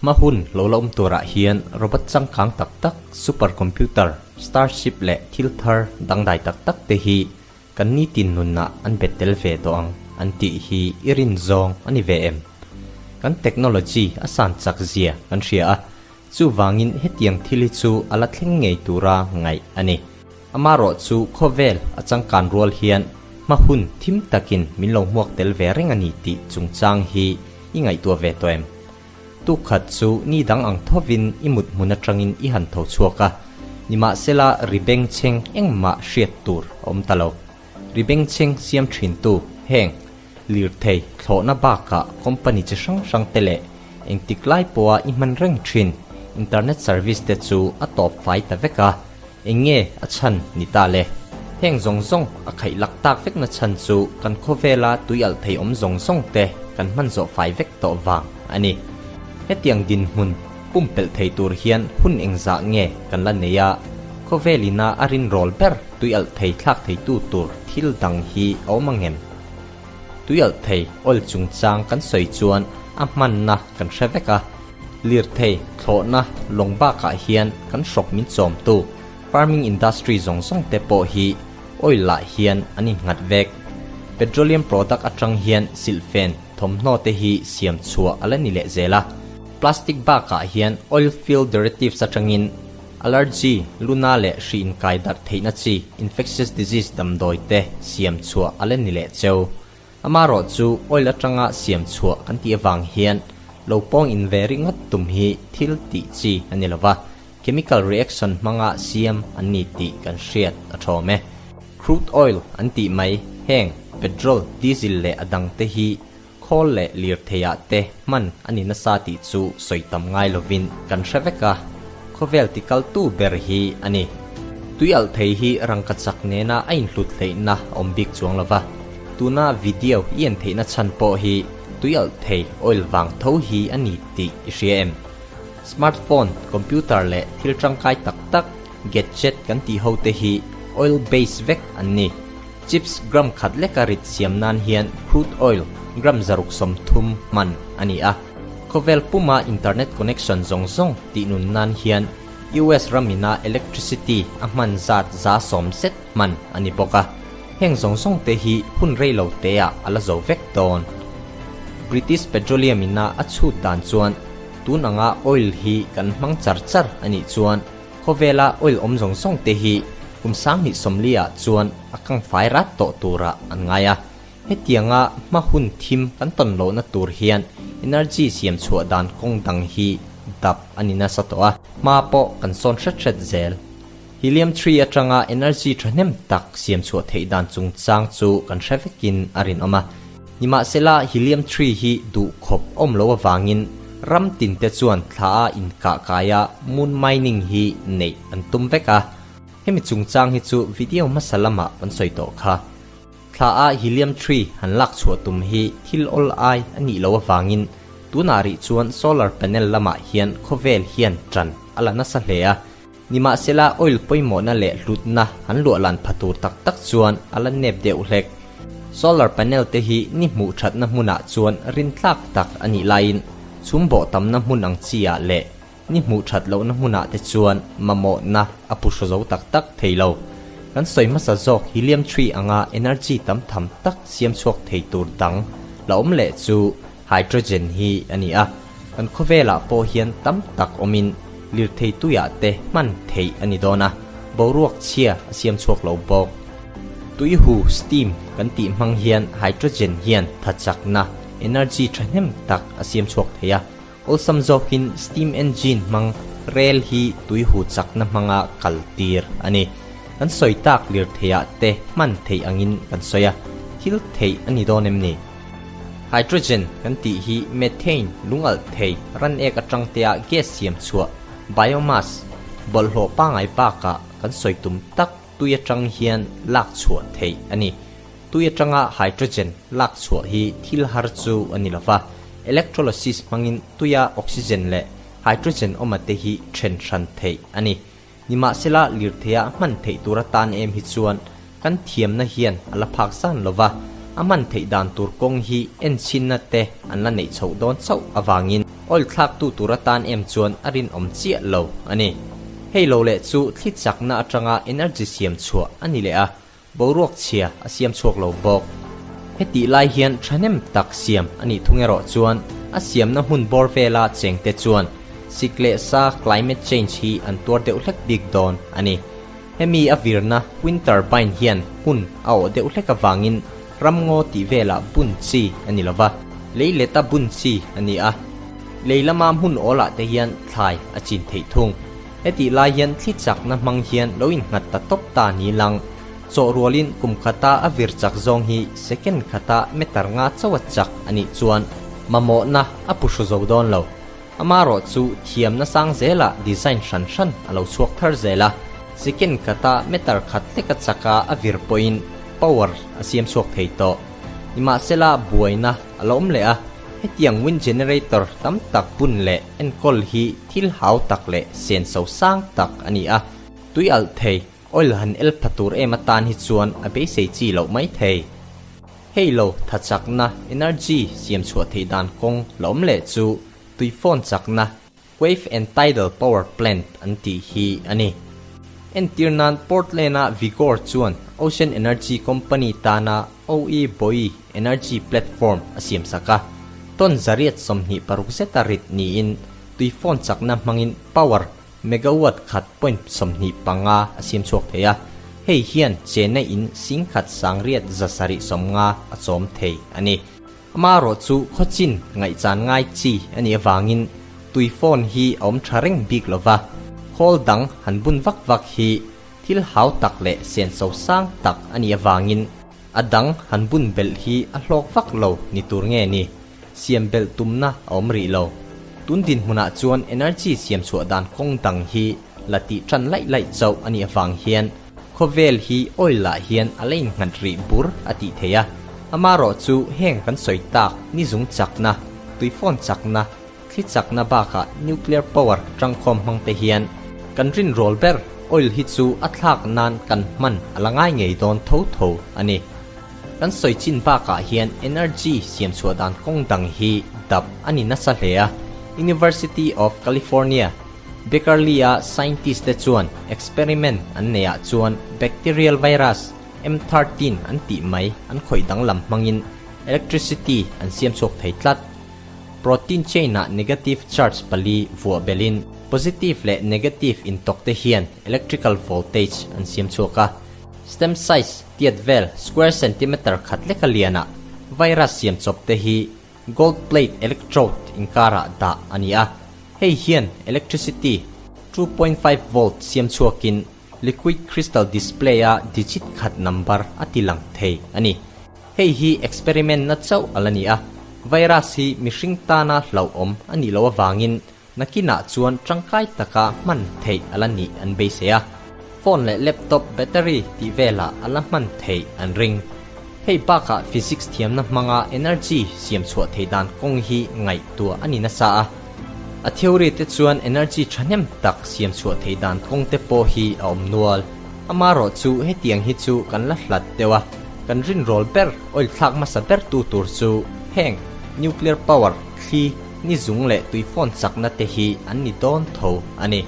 Hma hun lo la awm turah hian robot changkang tak tak, super computer, starship leh thil thar dangdai tak tak te hi kan nitin nunah an bet tel ve tawh ang an tih hi i rin zawng a ni ve em? Kan technology a san chak zia kan hria a, chuvangin hetiang thil hi chu a la thleng ngei tura ngaih a ni. Amarawhchu khawvel a changkan rual hian hma hun thim takin min lo hmuak tel ve reng a ni tih chungchang hi i ngaihtuah ve tawh em? Tukkhat chu ni dang ang thovin i mut hmun atangin i han tho chhuak a, nimahsela ri bengchheng engmah hriat tur a awm ta lo. Ri bengchheng siam thintu heng lirthei thlawhna bakah company chi hrang hrang te leh engtik lai pawha i hman reng thin internet service te chu a tawp fai ta vek a, eng nge a chhan ni ta le? Heng zawng zawng a khaih lak tak vekna chhan chu kan khawvela tui alh thei awm zawng zawng te kan hman zawh fai vek tawh vang a ni. Hetiang dinhmun pumpelh thei tur hian hun engzah nge kan la nei a, khawvel ina a rinrawl ber tui alh thei thlak theitu tur thil dang hi a awm ang em? Tui alh thei oil chungchang kan sawi chuan a hmanna kan hre vek a, lirthei thlawhna lawng bakah hian kan hrawk min chawmtu farming industry zawng zawng te pawh hi oil ah hian an innghat vek. Petroleum product atang hian silhfen thawmhnaw te hi siam chhuah a la ni leh zel a. Plastic bakah hian oil field derivatives atangin allergy, luna leh hri inkai darh theihna chi infectious disease damdawi te siam chhuah a la ni leh cheu. Amarawh chu oil atanga siam chhuah kan tih avang hian lo pawng in ve ringawt tum hi thil tih chi a ni lova, chemical reaction hmanga siam an ni tih kan hriat a thawm e. Crude oil an tih mai heng petrol, diesel leh a dang te hi khawl leh lirtheiah te hman a ni nasa tih chu sawi tam ngai lovin kan hre vek a, khawvel tikaltu ber hi a ni. Tui alh thei hi rangka chak nena a inhlut hleihna a awm bik chuang lova, tuna video i en theihna chhan pawh hi tui alh thei oil vang tho hi a ni tih i hria em? Smartphone, computer leh thil tangkai tak tak, gadget kan tih ho te hi oil base vek an ni. Chips gram khat leka rit siam nan hian crude oil gram 130 hman a ni a. Khawvel puma internet connection zawng zawng tih nun nan hian US ramina electricity a hman zat 110 zet hman a ni bawk a. Heng zawng zawng te hi hun rei lo te ah a la zo vek dawn. British Petroleum ina a chhut dan chuan tun anga oil hi kan hmang char char a nih chuan Khawvela oil awm zawng zawng te hi kum 2040 ah chuan a kang fai rat tawh turah an ngai a. Hetianga hma hun thim kan tawn lohna tur hian energy siam chhuah dan kawng dang hi dap a ni nasa tawh a. Hma pawh kan sawn hret hret zel. Helium 3 atanga energy thahnem tak siam chhuah theih dan chungchang chu kan hre vekin a rinawm a. Nimahsela helium 3 hi duh khawp awm lo avangin ram tin te chuan thla a inkah kaia moon mining hi neih an tum vek a. Hemi chungchang hi chu video hmasa lamah kan sawi tawh kha. Thla a helium 3 han lak chhuah tum hi thil awl ai a nih loh avangin tunah rih chuan solar panel lamah hian khawvel hian tan a la nasa hle a. Nimahsela oil pawimawhna leh hlutna an luahlan pha tur tak tak chuan a la nep deuh hlek. Solar panel te hi ni hmuh thatna hmunah chuan rintlak tak a nih laiin chhum bawh tamna hmun ang chi ah leh ni hmuh that lohna hmunah te chuan mamawhna a pu hraw zo tak tak thei lo. Kan sawi hmasa zawk helium 3 anga energy tam tham tak siam chhuak thei tur dang la awm leh chu hydrogen hi a ni a. Kan khawvelah pawh hian tam tak awmin lirthei tuiah te hman theih a ni dawn a, boruak chhia a siam chhuak lo bawk. Tuihu, steam, kan tih hmang hian hydrogen hian thachakna, energy, thahnem tak a siam chhuak thei a. Awlsam zawkin steam engine hmang rel hi tuihu chakna hmanga kal tir a ni. Kan sawi tak lirtheiah te hman theih angin kan sawi a, thil theih a ni dawn em ni? Hydrogen kan tih hi methane, lungalh thei, ran ek atang tea gas siam chhuah, biomass, bawlhhlawh pangai bakah kan sawi tum tak tui atang hian lak chhuah theih a ni. Tui atanga hydrogen lak chhuah hi thil har chu a ni lova, electrolysis hmangin tuia oxygen leh hydrogen awma te hi then hran theih a ni. Nimahsela lirtheia hman theih tur atan em hi chuan kan thiamna hian a la phak zan lova, a hman theih dan tur kawng hi enchhinna te an la neih chhoh dawn chauh avangin. Oil thlaktu tur atan em chuan a rinawm chiah lo a ni. Hei lo leh chu thli chakna atanga energy siam chhuah a ni leh a, boruak chhia a siam chhuak lo bawk. Hetih lai hian thahnem tak siam a nih thung erawh chuan a siamna hmun bawr vela chengte chuan sik leh sa climate change hi an tuar deuh hlek bik dawn a ni. Hemi a virna wind turbine hian hmun a awh deuh hlek avangin ramngaw tih velah bun chi a ni lova, lei leta bun chi a ni a, lei lama hmun awlah te hian thlai a chin theih thung. Hetih lai hian thli chakna hmang hian lo innghat ta tawp ta ni lang. Chawh rualin kum khata a vir chak zawng hi second khata meter nga chauh a chak a nih chuan mamawhna a pu hru zo dawn lo. Amarawh chu thiamna sang zelah design hran hran a lo chhuak thar zel a, second khata meter khat hleka chaka a vir pawhin power a siam chhuak thei tawh. Nimahsela buaina a lo awm leh a, hetiang wind generator tam tak bun leh enkawl hi thil hau tak leh senso sang tak a ni a, tui alh thei, oil han el pha tur em atan hi chuan a beisei chi loh mai thei. Hei lo tha chakna, energy, siam chhuah theih dan kawng la awm leh chu tui phone chakna, wave and tidal power plant, an tih hi a ni. Entir nan Portland-a Vigor chuan Ocean Energy Company tana OE Buoy Energy Platform a siam sak a, ton 126 zeta rit niin tui phone chakna hmangin power Megawatt khat point 25 a siam chhuak thei a, hei hian Chennai in singkhat sangriat 750 a chawm thei a ni. Amaherawh chu khawchin ngaihchan ngai chi a nih avangin tui phone hi a awm tha reng bik lo va, khawl dang han bun vak vak hi thil hau tak leh senso sang tak a nih avangin a dang han bun belh hi a hlawk vak lo ni tur nge ni? Siam belh tumna a awm rih lo. Tun dinhmunah chuan energy siam chhuah dan kawng dang hi la tih tan laih laih chauh a nih avang hian khawvel hi oil ah hian a la innghat rih bur a tih theih a. Amarawh chu heng kan sawi tak ni zung chakna, tuifawn chakna, thli chakna bakah nuclear power tangkhawm hmang te hian kan rinrawl ber oil hi chu a thlak nan kan hman a la ngai ngei dawn tho tho a ni. Kan sawi chin bakah hian energy siam chhuah dan kawng dang hi dap a ni nasa hle a, University of California, Berkeley-a scientist te chuan experiment an neihah chuan bacterial virus M13 an tih mai an khawih danglam hmangin electricity an siam chhuak thei tlat. Protein chain-ah negative charge pali vuah belhin positive leh negative intawk te hian electrical voltage an siam chhuak a. Stem size tiat vel square centimeter khat leka lianah virus siam chawp te hi gold plate electrode inkarah dah a ni a, hei hian electricity 2.5 volt siam chhuakin liquid crystal display-a digit khat number a ti lang thei a ni. Hei hi experiment na chauh a la ni a, virus hi mihring tana hlauhawm a nih loh avangin Nakinah chuan tangkai taka hman theih a la nih an beisei a, phone leh laptop battery tih velah a la hman theih an ring. Hei bakah physics thiamna hmanga energy siam chhuah theih dan kawng hi ngaihtuah a ni nasa a. A theory te chuan energy thahnem tak siam chhuah theih dan kawng te pawh hi a awm nual. Amarawh chu hetiang hi chu kan la hlat deuh a, kan rinrawl ber oil thlak hmasa ber tu tur chu heng nuclear power thli Ni zung leh tui phone chakna te hi an ni dawn tho a ni.